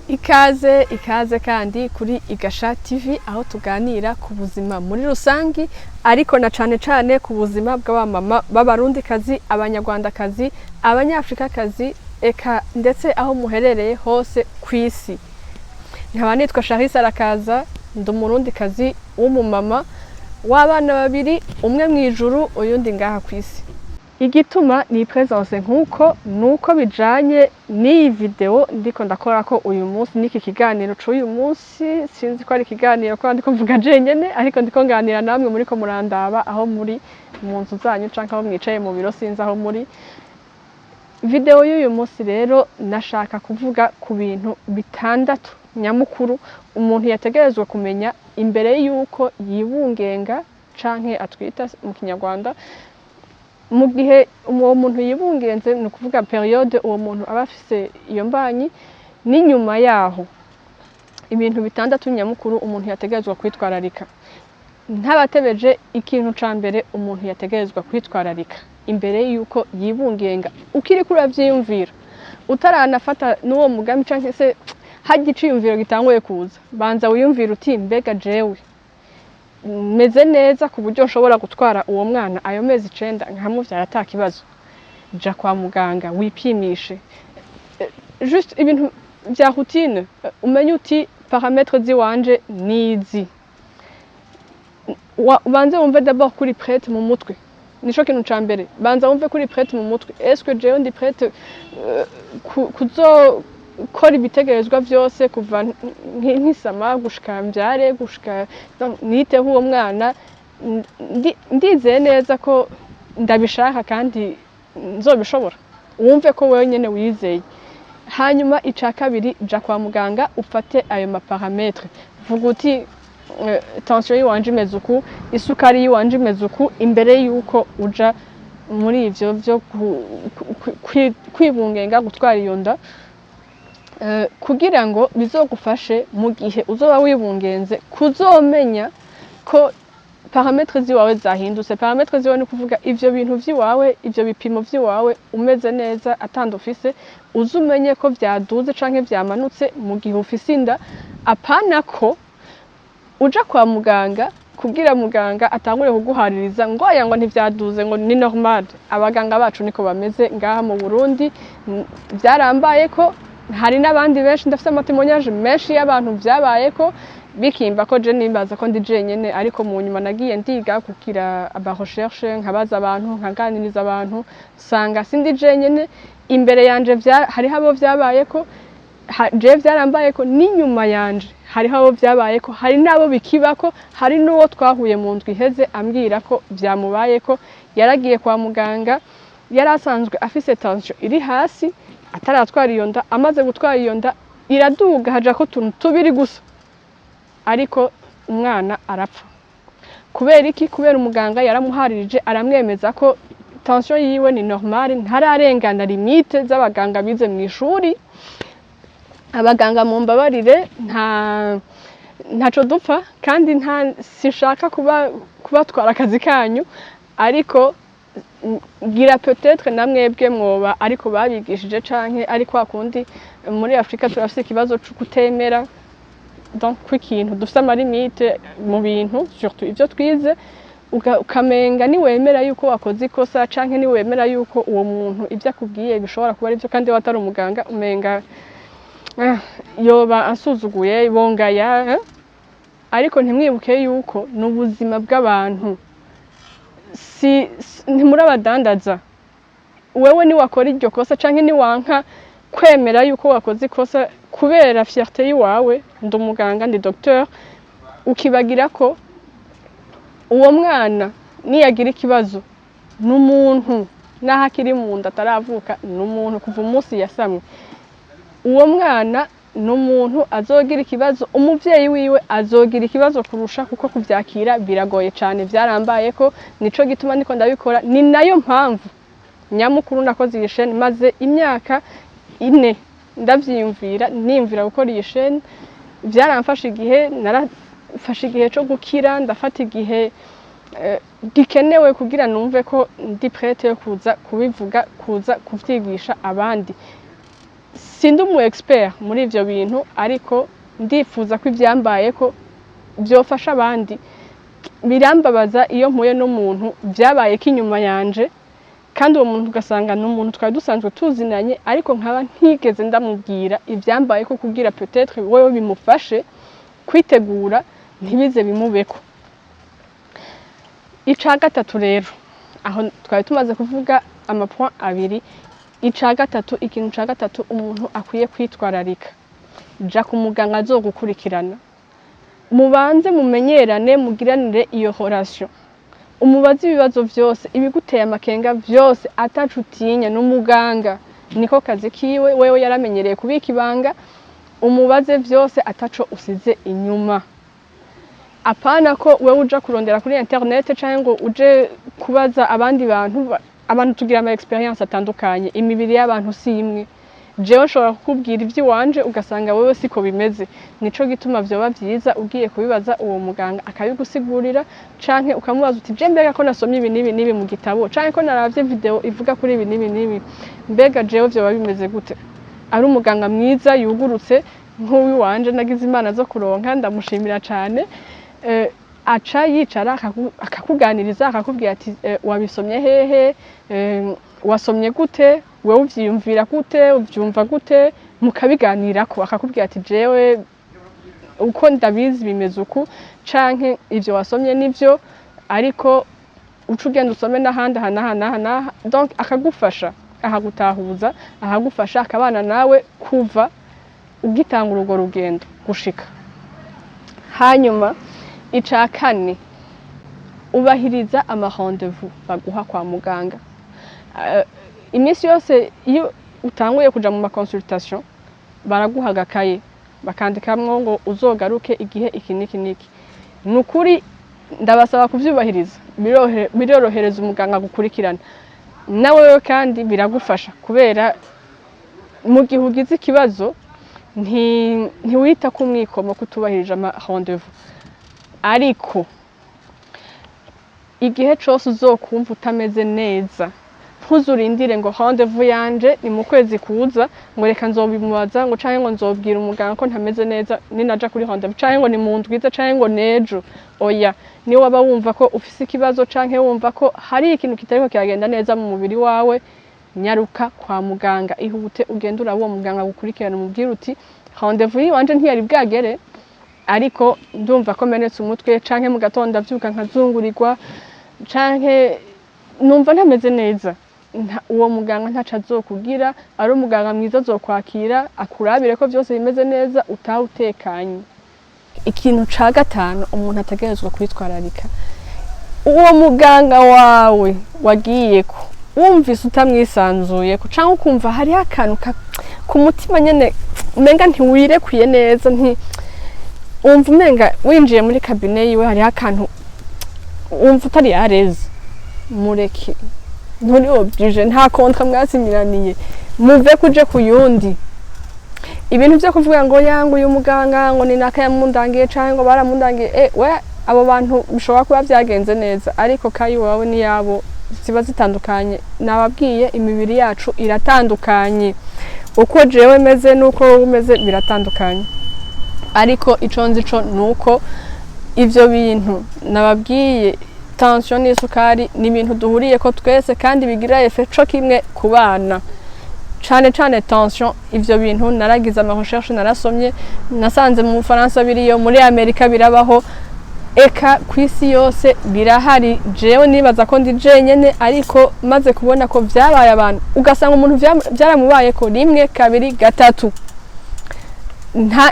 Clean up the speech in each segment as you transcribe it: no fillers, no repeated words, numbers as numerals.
Ikaze, ikaze kandi kuri Igasha TV, aho tuganira ku buzima muri rusangi, ariko na cane cane ku buzima bw'abamama b'Abarundikazi, Abanyarwandakazi, Abanyafrikakazi, eka ndetse aho muherereye hose ku isi. Nkaba nitwa Charisse Arakaza, ndi Umurundikazi w'umumama w'abana babiri, umwe mu ijuru, uyundi ngaha ku isi. Igituma ni présence nk'uko nuko bijanye n'iyi video ndiko ndakora ko uyu munsi, n'iki kiganiro c'uyu munsi. Sinzi ko ari ikiganiro ko ndiko mvuga jenyene, ariko ndiko nganira namwe muriko murandaba aho muri mu nzu zanyu canke aho mwicaye mu biro, sinzi aho muri. Video y'uyu munsi rero nashaka kuvuga ku bintu bitandatu nyamukuru umuntu yategerezwa kumenya imbere y'uko yibungenga canke atwita mu Kinyarwanda. Mu gihe uwo muntu yibungenze, ni ukuvuga période uwo muntu aba afise iyo mbanyi n'inyuma yaho, ibintu bitandatu nyamukuru umuntu yategerezwa kwitwararika. Ntabatebeje, ikintu ca mbere umuntu yategerezwa kwitwararika imbere y'uko yibungenga, ukiriko uravyiyumvira, utaranafata n'uwo mugambi canke se harya iciyumviro gitanguye kuza, banza wiyumvire uti: "Mbega jewe meze neza ku buryo nshobora gutwara uwo mwana ayo mezi 9 nkamuvyara ata kibazo?" Ja kwa muganga wipimishe. Juste ibintu vya routine, umenye uti: "Paramètres ziwanje nizi." Ubanze wumve d'abord kuri prête mu mutwe, nico kintu ca mbere. Banza wumve kuri prête mu mutwe: est-ce que jewe ndi prête kuzokora ibitegerezwa vyose kuva nkisama gushika mvyare, gushika donc niteho uwo mwana? Ndizeye neza ko ndabishaka kandi nzobishobora. Wumve ko wewe nyene wizeye. Hanyuma ica kabiri, ja kwa muganga ufate ayo ma paramètres. Vuga uti: "Tension yiwanje imeze uku, isukari yiwanje imeze uku." Imbere yuko uja muri ivyo vyo kwibungenga, gutwara iyo nda, kugira ngo bizogufashe mu gihe uzoba wibungenze kuzomenya ko paramètres ziwawe zahindutse. Paramètres ziwawe ni kuvuga ivyo bintu vy'iwawe, ivyo bipimo vy'iwawe, umeze neza atanda ufise, uze umenye ko vyaduze canke vyamanutse mu gihe ufise inda. Apana ko uja kwa muganga kugira muganga atangure kuguhaririza ngo aya, ngo ntivyaduze, ngo ni normal. Abaganga bacu niko bameze ngaha mu Burundi. Vyarambaye ko hari n'abandi benshi, ndafise ama témoignages menshi y'abantu vyabaye ko bikimba ko je nimbaza ko ndi jenyene. Ariko mu nyuma nagiye ndiga kugira aba recherche, nkabaza abantu, nkaganiriza abantu, sanga sindi jenyene. Imbere yanje hariho abo vyabaye ko, jewe vyarambaye ko, n'inyuma yanje hariho abo vyabaye ko, hari n'abo bikibako. Hari n'uwo twahuye mu ndwi iheze ambwira ko vyamubayeko. Yaragiye kwa muganga, yari asanzwe afise tension iri hasi ataratwara iyo nda. Amaze gutwara iyo nda iraduga, hajako utuntu tubiri gusa, ariko umwana arapfa. Kubera iki? Kubera umuganga yaramuharirije, aramwemeza ko tension yiwe ni normale, ntararengana limite z'abaganga bize mu ishuri. Abaganga mumbabarire, ntaco dupfa kandi nta sinshaka kuba kubatwara akazi kanyu, ariko ngira peut-être na mwebwe mwoba ariko babigishije, canke ari kwa kundi muri Afrika turafise ikibazo co kutemera donc kw'ikintu dufise ama limites mu bintu, surtout ivyo twize. Ukamenga niwemera yuko wakoze ikosa canke niwemera yuko uwo muntu ivyo akubwiye bishobora kuba arivyo kandi we atari umuganga, umenga yoba ansuzuguye, bongaya, eh? Ariko ntimwibuke yuko ni ubuzima bw'abantu, si ntimurabadandaza. Wewe niwakora iryo kosa canke niwanka kwemera yuko wakoze ikosa kubera fierté yiwawe, ndi umuganga, ndi docteur, ukibagira ko uwo mwana niyagira ikibazo n'umuntu, naho akiri mu nda ataravuka, ni umuntu. Kuva umunsi yasamwe, uwo mwana ni umuntu azogira ikibazo, umuvyeyi wiwe azogira ikibazo kurusha, kuko kuvyakira biragoye cane. Vyarambaye ko, nico gituma ndiko ndabikora. Ni nayo mpamvu nyamukuru nakoze iyi chaîne. Maze imyaka 4 ndavyiyumvira, niyumvira gukora iyi chaîne. Vyaramfashe igihe, narafashe igihe co gukira, ndafata igihe gikenewe kugira numve ko ndi prête yo kuza kubivuga, kuza kuvyigisha abandi. Sindi umu expert muri ivyo bintu, ariko ndifuza ko ivyambayeko vyofasha abandi. Birambabaza iyo mpuye n'umuntu vyabayeko inyuma yanje, kandi uwo muntu ugasanga ni umuntu twari dusanzwe tuzinanye, ariko nkaba ntigeze ndamubwira ivyambayeko kugira peut-être wewe bimufashe kwitegura, ntibize bimubeko. Ica gatatu rero, aho twari tumaze kuvuga ama points abiri, ica gatatu, ikintu ca gatatu umuntu akwiye kwitwararika: ja ku muganga azogukurikirana, mubanze mumenyerane, mugiranire iyo relation, umubaze ibibazo vyose, ibiguteye amakenga vyose, ataco utinya. N'umuganga, niko kazi kiwe, wewe yaramenyereye kubika ibanga. Umubaze vyose ataco usize inyuma. Apana ko wewe uja kurondera kuri internet canke ngo uje kubaza abandi bantu. Abantu tugira ama expériences atandukanye, imibiri y'abantu si imwe. Jewe nshobora kukubwira ivy'iwanje, ugasanga wewe siko bimeze. Nico gituma vyoba vyiza ugiye kubibaza uwo muganga, akabigusigurira, canke ukamubaza uti: "Je mbega ko nasomye ibi n'ibi n'ibi mu gitabo, canke ko naravye vidéo ivuga kuri ibi n'ibi n'ibi, mbega jewe vyoba bimeze gute?" Ari umuganga mwiza yugurutse nk'uwiwanje nagize Imana zo kuronka, ndamushimira cane, aca yicara akakuganiriza, akakubwira ati: "Wabisomye hehe? Wasomye gute? Wewe uvyiyumvira gute? Uvyumva gute?" Mukabiganirako, akakubwira ati: "Jewe uko ndabizi bimeze uku", canke "Ivyo wasomye nivyo, ariko uca ugenda usome n'ahandi aha n'aha n'aha n'aha." Donc akagufasha, akagutahuza, akagufasha, akabana nawe kuva ugitangura urwo rugendo gushika hanyuma. Ica kane, ubahiriza ama rendez-vous baguha kwa muganga. Iminsi yose iyo utanguye kuja mu ma consultation, baraguha agakaye bakandikamwo ngo uzogaruke igihe iki n'iki n'iki. Ni ukuri ndabasaba kuvyubahiriza. Birorohereza umuganga gukurikirana nawewe, kandi biragufasha kubera mu gihe ugize ikibazo ntiwita ku mwikomo kutubahirije ama rendez-vous. Ariko igihe cose uzokumva utameze neza, ntuzurindire ngo rendez-vous yanje ni mu kwezi kuza, ngo reka nzobimubaza, ngo canke ngo nzobwira umuganga ko ntameze neza ninaja kuri rendez-vous, canke ngo ni mu ndwiza, canke ngo nejo. Oya, niyo waba wumva ko ufise ikibazo canke wumva ko hari ikintu kitariko kiragenda neza mu mubiri wawe, nyaruka kwa muganga, ihute ugende uraba uwo muganga gukurikirana, umubwire uti: "Rendez-vous yiwanje ntiyari bwagere, ariko ndumva ko menetse umutwe, canke mu gatondo ndavyuka nkazungurirwa, canke numva ntameze neza." Uwo muganga ntaco azokugira. Ari umuganga mwiza, azokwakira, akurabire ko vyose bimeze neza, utahe utekanye. Ikintu ca gatanu umuntu ategerezwa kwitwararika: uwo muganga wawe wagiyeko, wumvise utamwisanzuyeko canke ukumva hariho akantu ku mutima nyene umenga ntiwirekuye neza, wumva umenga winjiye muri cabinet yiwe hariho akantu wumva utari yareze, mureke. Nturi obligé, nta contrat mwasinyiraniye. Muve kuje ku yundi. Ibintu vyo kuvuga ngo yanga uyu muganga, ngo ni naka yamundangiye, canke ngo baramundangiye, we abo bantu bishobora kuba vyagenze neza, ariko kayi wawe n'iyabo ziba zitandukanye. Nababwiye, imibiri yacu iratandukanye. Uko jewe meze n'uko wowe umeze biratandukanye. Ariko ico nzi co nuko ivyo bintu nababwiye, tension n'isukari, ni ibintu duhuriyeko twese kandi bigira effet co kimwe ku bana, cane cane tension. Ivyo bintu naragize ama recherche, narasomye, nasanze mu Bufaransa biriyo, muri Amerika birabaho, eka ku isi yose birahari. Jewe nibaza ko ndi jenyene, ariko maze kubona ko vyabaye abantu, ugasanga umuntu vyaramubayeko rimwe, kabiri, gatatu,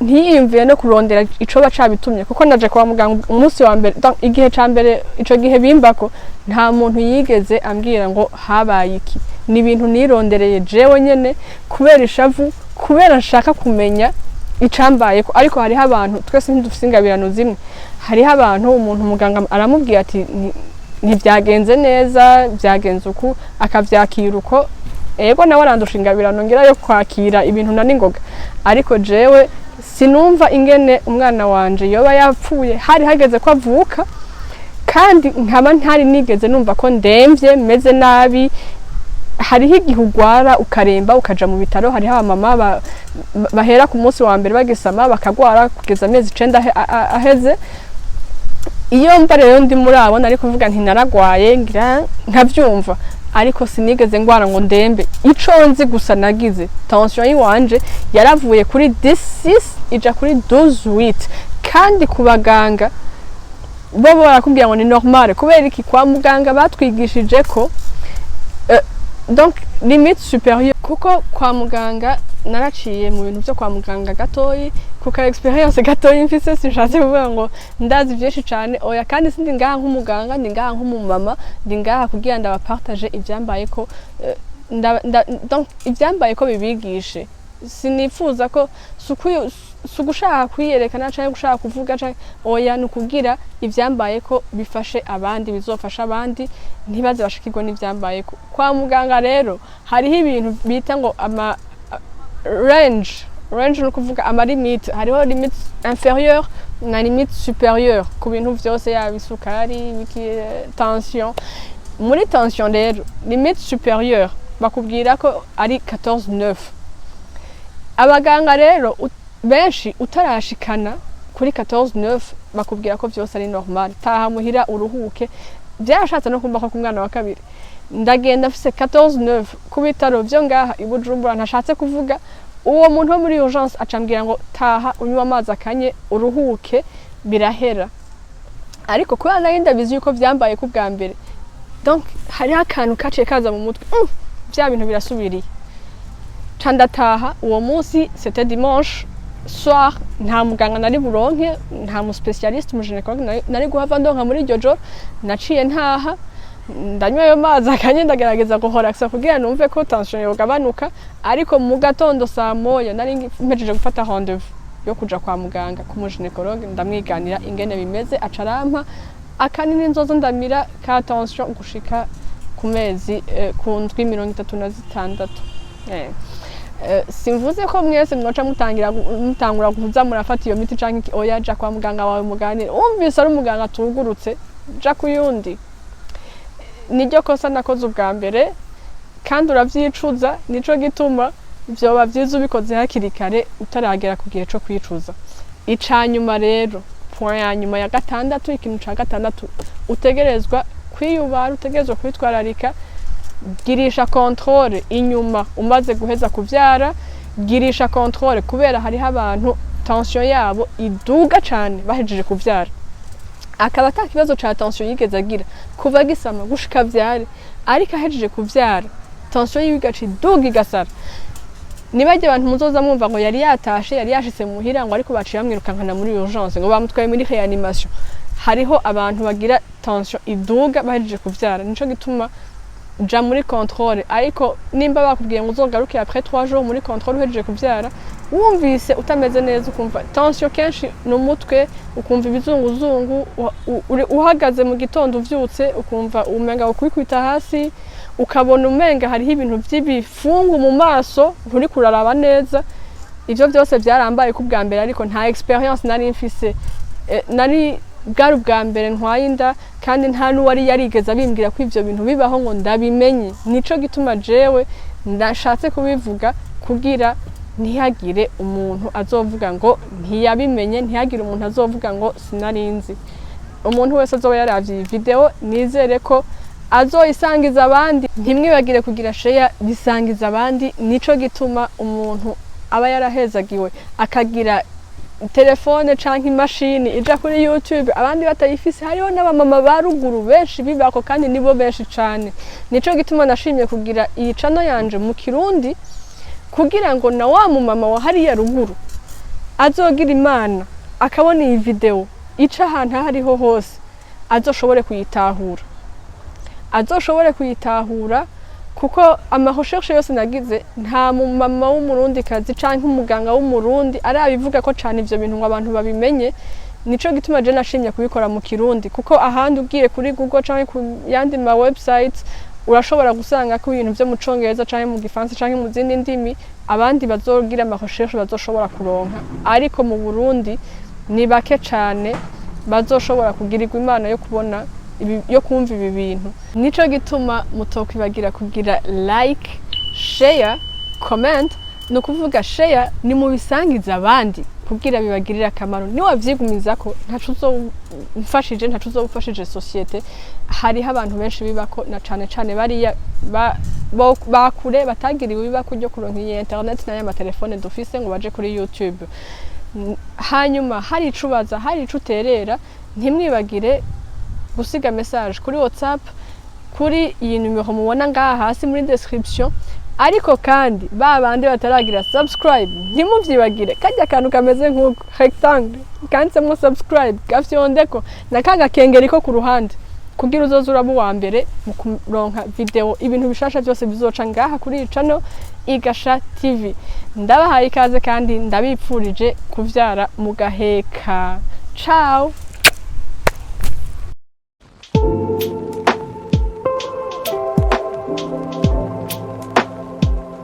ntiyiyumviye no kurondera icoba cabitumye. Kuko naje kwa muganga umunsi wa mbere, donc igihe ca mbere, ico gihe bimbako, nta muntu yigeze ambwira ngo habaye iki. Ni ibintu nirondereye jewe nyene kubera ishavu, kubera nshaka kumenya icambayeko. Ariko hariho abantu, twese ntidufise ingabirano zimwe. Hariho abantu umuntu muganga aramubwira ati: "Ntivyagenze neza, vyagenze uku", akavyakira uko. Ego, nawe arandusha ingabirano ngira yo kwakira ibintu na ningoga, ariko jewe sinumva ingene umwana wanje yoba yapfuye hari hageze ko avuka, kandi nkaba ntari nigeze numva ko ndemvye, meze nabi. Hariho igihe ugwara ukaremba, ukaja mu bitaro. Hariho abamama bahera ku munsi wa mbere bagisama bakagwara kugeza amezi 9 aheze. Iyo mba rero ndi muri abo, nari kuvuga nti naragwaye, ngira nkavyumva, ariko sinigeze ngwara ngo ndembe. Ico nzi gusa, nagize tension yiwanje yaravuye kuri 16 ija kuri 12, kandi ku baganga bo barakubwira ngo ni normal. Kubera iki? Kwa muganga batwigishije ko donc limite supérieure, kuko kwa muganga naraciye mu bintu byo kwa muganga gatoyi, kuko expérience gatoyi mfise. Sinshatse kuvuga ngo ndazi byinshi cyane, oya. Kandi sindi ngaha nk'umuganga, ndi ngaha nk'umumama, ndi ngaha kugira ndabapartage ibyambaye ko donc ibyambaye ko bibigishe. Sinifuza ko si ugushaka kwiyerekana cyangwa gushaka kuvuga canke, oya, ni ukugira ivyambaye ko bifashe abandi, bizofasha abandi, ntibaze bashikirwe n'ivyambaye ko. Kwa muganga rero hariho ibintu bita ngo ama range. Range ni ukuvuga ama limite. Hariho limite inférieure na limite supérieure ku bintu vyose, yaba isukari, ibiki, tension. Muri tension rero, limite supérieure bakubwira ko ari 14,9. Abaganga rero benshi utarashikana kuri 14,9 bakubwira ko vyose ari normal, taha muhira uruhuke. Byarashatse no kumva ko ku mwana wa kabiri ndagenda mfise 14,9 ku bitaro vyo ngaha i Bujumbura, ntashatse kuvuga. Uwo muntu wo muri urgence acambwira ngo taha unywe amazi akanye, uruhuke, birahera. Ariko kubera nari ndabizi yuko vyambaye ku bwa mbere, donc hariho akantu kaciye kaza mu mutwe, vya bintu birasubiriye. Ca ndataha uwo munsi, c'était dimanche soir, nta muganga nari buronke, nta mu spécialiste, mu gynécologue nari guhava ndonka muri iryo joro. Naciye ntaha, ndanywa ayo mazi akanye, ndagerageza guhorakisa kugira numve ko tension yogabanuka. Ariko mu gatondo saa 1 nari mpejeje gufata rendez-vous yo kuja kwa muganga ku mu gynécologue, ndamwiganira ingene bimeze, aca arampa akanini nzoza ndamira ka tension gushika ku mezi ku ndwi 36. Simvuze ko mwese mwoca mutangira mutangura kuza murafata iyo miti canke iki, oya. Ja kwa muganga wawe muganire. Wumvise ari umuganga atugurutse, ja kuyundi. Niryo kosa nakoze ubwa mbere kandi uravyicuza. Nico gituma vyoba vyiza ubikoze hakiri kare, utaragera ku gihe co kwicuza. Icanyuma rero, point ya nyuma ya gatandatu, ikintu ca gatandatu utegerezwa kwiyubara, utegerezwa kwitwararika: girisha contrôle inyuma umaze guheza kuvyara. Girisha contrôle, kubera hariho abantu tension yabo iduga cane bahejeje kuvyara, akaba ata kibazo ca tension yigeze agira kuva agisama gushika vyare, ariko ahejeje kuvyara tension yiwe igaca iduga igasara. Nibajya abantu muzoza mwumva ngo yari yatashe, yari yashitse muhira, ngo ariko baciye bamwirukankana muri urgence, ngo bamutwaye muri réanimation. Hariho abantu bagira tension iduga bahejeje kuvyara. Nico gituma ja muri contrôle. Ariko nimba bakubwiye ngo uzogaruke après 3 jours muri contrôle uhejeje kuvyara, wumvise utameze neza, ukumva tension kenshi ni umutwe, ukumva ibizunguzungu, uhagaze mu gitondo uvyutse ukumva umenga ukwikubita hasi, ukabona umenga hariho ibintu vy'ibifungu mu maso, nturi kuraraba neza, ivyo vyose vyarambaye ku bwa mbere, ariko nta expérience nari mfise. Nari bwari ubwa mbere ntwaye inda, kandi nta n'uwari yarigeze abimbwira ko ivyo bintu bibaho ngo ndabimenye. Nico gituma jewe ndashatse kubivuga, kugira ntihagire umuntu azovuga ngo ntiyabimenye, ntihagire umuntu azovuga ngo sinarinzi. Umuntu wese azoba yaravye iyi video, nizere ko azoyisangiza abandi. Ntimwibagire kugira share, bisangiza abandi. Nico gituma umuntu aba yarahezagiwe akagira telefone canke imashini ija kuri YouTube, abandi batayifise. Hariho n'abamama ba ruguru benshi bibako, kandi nibo benshi cane. Nico gituma nashimye kugira iyi channel yanje mu Kirundi, kugira ngo na wa mumama wa hariya ruguru azogira Imana akabona iyi video ica ahantu aho ariho hose, azoshobore kuyitahura, azoshobore kuyitahura. Kuko ama recherche yose nagize, nta mumama w'Umurundikazi canke umuganga w'Umurundi arabivuga ko cane ivyo bintu ngo abantu babimenye. Nico gituma je nashimye kubikora mu Kirundi, kuko ahandi ugiye kuri Google canke ku yandi ma website, urashobora gusanga ko ibintu vyo mu Congereza canke mu Gifaransa canke mu zindi ndimi abandi bazogira ama recherche bazoshobora kuronka, ariko mu Burundi ni bake cane bazoshobora kugirirwa Imana yo kubona. yo kumva ibi bintu. Nico gituma mutokwibagira kugira like, share, comment. Ni ukuvuga share ni mubisangiza abandi kugira bibagirire akamaro. Niwavyigumizako, ntaco uzomfashije, ntaco uzofashije société. Hariho abantu benshi bibako, na cane cane bariya bakure batagiriwe ibibako ryo kuronka iyi internet n'aya matelefone dufise ngo baje kuri YouTube. Hanyuma hari ico ubaza, hari ico uterera, ntimwibagire gusiga message kuri WhatsApp kuri iyi numero mubona ngaha hasi muri description. Ariko kandi ba bandi bataragira subscribe, ntimuvyibagire kajya akantu kameze nk'uko rectangle kanditsemo subscribe, gafyondeko na ka gakengeri ko ku ruhande kugira uzoze uraba uwa mbere mu kuronka video, ibintu bishasha byose bizoca ngaha kuri iyi channel Igasha TV. Ndabahaye ikaze kandi ndabipfurije kuvyara mugaheka. Ciao.